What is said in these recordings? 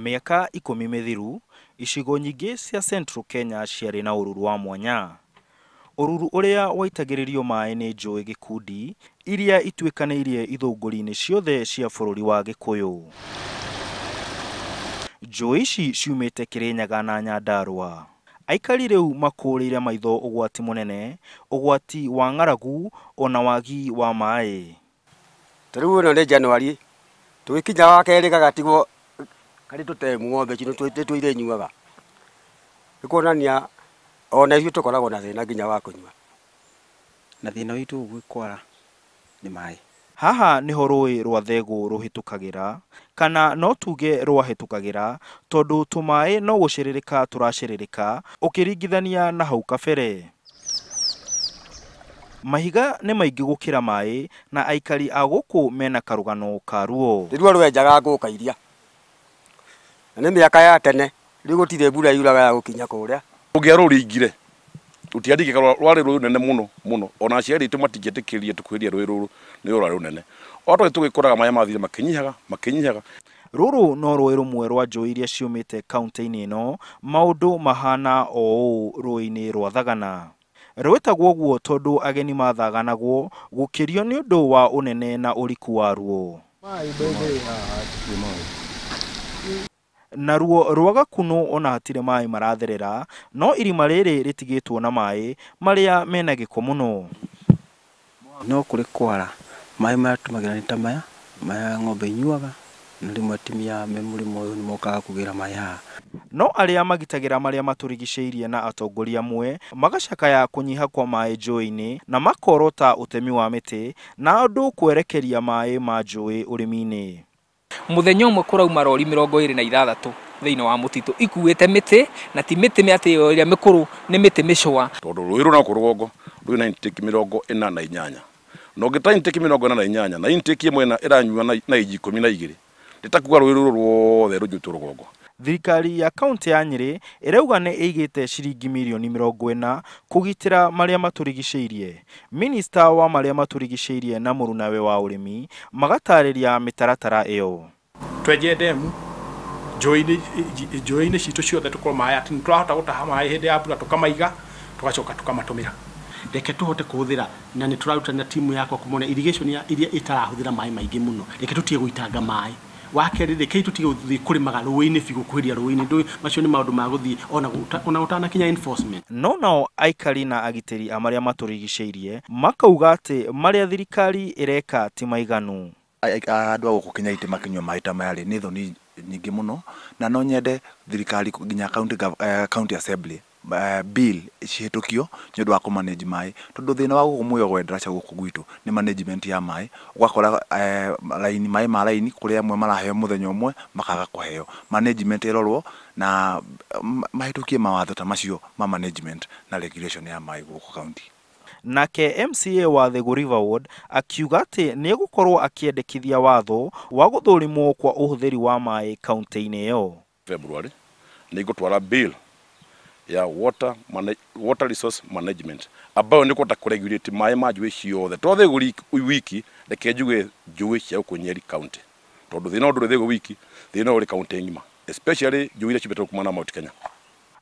Mĩaka 10 mĩthiru, icigo nyingĩ cia Central Kenya ciarĩ na ũruru wa mwanya. Ũruru ũrĩa waitagĩrĩrio maĩ nĩ njũĩ gĩkundi iria ituĩkanĩirie ithũngũri-inĩ ciothe cia bũrũri wa Gĩkũyũ. Njũĩ ici ciumĩte Kĩrĩnyaga na Nyandarũa. Aikari rĩu makũrĩire maitho ũgwati mũnene, ũgwati wa ng'aragu ona wagi wa maĩ. Ta rĩu ĩno nĩ January, tũgĩkinya wa kerĩ gagatigwo karĩ tũtemu ng'ombe citũ nĩtwo irĩnyuaga. Nĩ kuonania ona ithuĩ tũkoragwo na thĩna nginya wa kũnyua. Na thĩna witũ gwĩkwara nĩ maĩ. Haha nĩho rũĩ rwa Thegũ rũhĩtũkagĩra, kana no tuge rwahĩtũkagĩra, tondũ tũmaĩ no gũcĩrĩrĩka tũracĩrĩrĩka ũkĩringithania na hau kabere. Mahiga nĩ maingĩ gũkĩra maĩ na aikari a gũkũ mena karũgano ka ruo. Nĩruo rwenjaga ngũka iria. Na nĩ mĩaka ya tene, rĩu gũtirĩ mbura yuraga ya gũkinya kũrĩa. Ũngĩarũringire, rũtiaringĩka, rwarĩ rũnene mũno mũno. Ona aciari aitũ matingĩetĩkĩria tũkuhĩrĩrie rũĩ rũrũ, nĩ rwarĩ rũnene. O twathiĩ tũgĩkũraga maĩ mathire makĩnyihaga, makĩnyihaga. Rũrũ no rũĩ rũmwe rwa njũĩ iria ciumĩte kaunti-inĩ ĩno, maũndũ mahana o ũũ rũĩ-inĩ rwa Thagana. Rwĩtagwo ũguo tondũ ageni mathaganagwo gũkĩrio nĩ ũndũ wa ũnene na ũriku waruo. Naruo rwa Gakunũ ona hatirĩ maĩ maratherera, no irima rĩrĩ rĩtigĩtwo na maĩ marĩa mena gĩko mũno. No kũrĩ kwara, maĩ marĩa tũtũmagĩra nĩ ta maya, maya ng'ombe inyuaga, na rĩmwe atumia me mũrĩmo ũyũ nĩ mokaga kũgĩra maĩ haha. No arĩa magitagĩra marĩa matũrigicĩirie na atongoria amwe magacakaya kũnyiha kwa maĩ njũĩ-inĩ na makorota ũtemi wa mĩtĩ na andũ kwerekeria maĩ ma njũĩ ũrĩmi-inĩ. Mũthenya ũmwe kũrauma rori 26 thĩinĩ wa mũtitũ ikuĩte mĩtĩ, na ti mĩtĩ mĩatĩ ĩyo ĩrĩa mĩkũrũ, nĩ mĩtĩ mĩcũa. Tondũ rũĩ rũu no rũgongo rwĩ na intake 48. Na ũngĩta intake 48 na intake ĩmwe ĩranyua na inji 12, nĩ ta kuga rũĩ rũrũ ruothe rũnyuĩtwo rũgongo. Thirikari ya kaunti ya Nyĩrĩ ĩrauga nĩ ĩigĩte ciringi mirioni 40 kũgitĩra marĩa matũrigicĩirie. Minista wa marĩa matũrigicĩirie na mũrunawe wa ũrĩmi magatarĩria mĩtaratara ĩyo. Twenje ndemu njũĩ-inĩ citũ ciothe tũkorwo maĩ atĩ nĩtũrahota gũtaha maĩ hĩndĩ ya mbura tũkamaiga tũgacoka tũkamatũmĩra. Reke tũhote kũhũthĩra na nĩ tũraruta na timu yakwa kũmona irrigation ya iria ĩtarahũthĩra maĩ maingĩ mũno. Reke tũtige gũitanga maĩ. Wa kerĩ, reke tũtige gũthiĩ kũrĩmaga rũĩ-inĩ biũ gũkuhĩrĩria rũĩ-inĩ. Ndũĩ macio nĩ maũndũ ma gũthiĩ ona ũtanakinya enforcement. No nao aikari na agitĩri a marĩa matũrigicĩirie makauga atĩ marĩa thirikari ĩreka ti maiganu. Andũ a gũkũ Kenya makĩnyua maĩ ta maya rĩ, nĩ thoni nyingĩ mũno, na no nyende thirikari nginya county assembly bill cihĩtũkio nĩ ũndũ wa kũ manage maĩ, tondũ thĩna wa gũkũ Mwĩogo Endarasha gũkũ gwitũ nĩ management ya maĩ. Ũgakora raini maĩ ma raini kũrĩ amwe maraheo mũthenya ũmwe makaga kũheo. Management ĩrorwo na mahĩtũkie mawatho ta macio ma management na regulation ya maĩ gũkũ county. Nake MCA wa Thĩgũ River Ward akiuga atĩ nĩ egũkorwo akĩendekithia watho wa gũthũrimwo kwa ũhũthĩri wa maĩ kaunti-inĩ ĩyo. February nĩ ngũtwara bill ya water resource management ambayo nĩ kũhota kũregulate maĩ ma njũĩ ciothe to Thĩgũ wiki, reke njuge njũĩ cia gũkũ Nyeri county, tondũ thĩna ũyũ ndũrĩ Thĩgũ wiki, thĩna ũyũ ũrĩ county ng'ima, especially njũĩ iria ciumĩte kuma na Mount Kenya.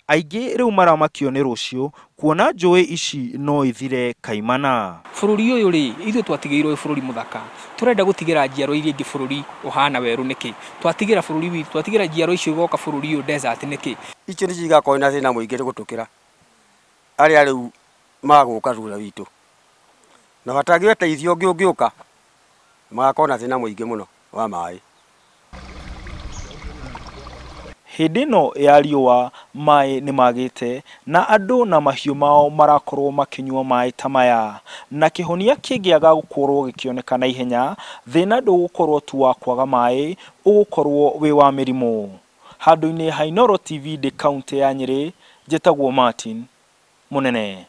Aingĩ rĩu maramakio nĩ rũciũ kuona njũĩ ici no ithire kaimana. Bũrũri ũyũ rĩ, ithuĩ twatigĩirwo wĩ bũrũri mũthaka. Tũrenda gũtigĩra njiarwa iria ingĩ bũrũri ũhana werũ nĩkĩ? Twatigĩra bũrũri witũ, twatigĩra njiarwa icio igoka bũrũri ũyũ desert nĩkĩ? Icio nĩcio igakorwo na thĩna mũingĩ gũtũkĩra arĩa rĩu magũka thutha witũ. Na batangĩo ũteithio ũngĩ ũngĩũka, magakorwo na thĩna mũingĩ mũno wa maĩ. Hĩndĩ ĩno ya riũa maĩ nĩ magĩte na andũ na mahiũ mao marakorwo makĩnyua maĩ ta maya, na kĩhonia kĩngĩaga gũkorwo gĩkĩoneka na ihenya, thĩna ndũgũkorwo tu wa kwaga maĩ, ũgũkorwo wĩ wa mĩrimũ. Handũ-inĩ ha Inooro TV ndĩ kaunti ya Nyĩrĩ, njĩtagwo Martin Mũnene.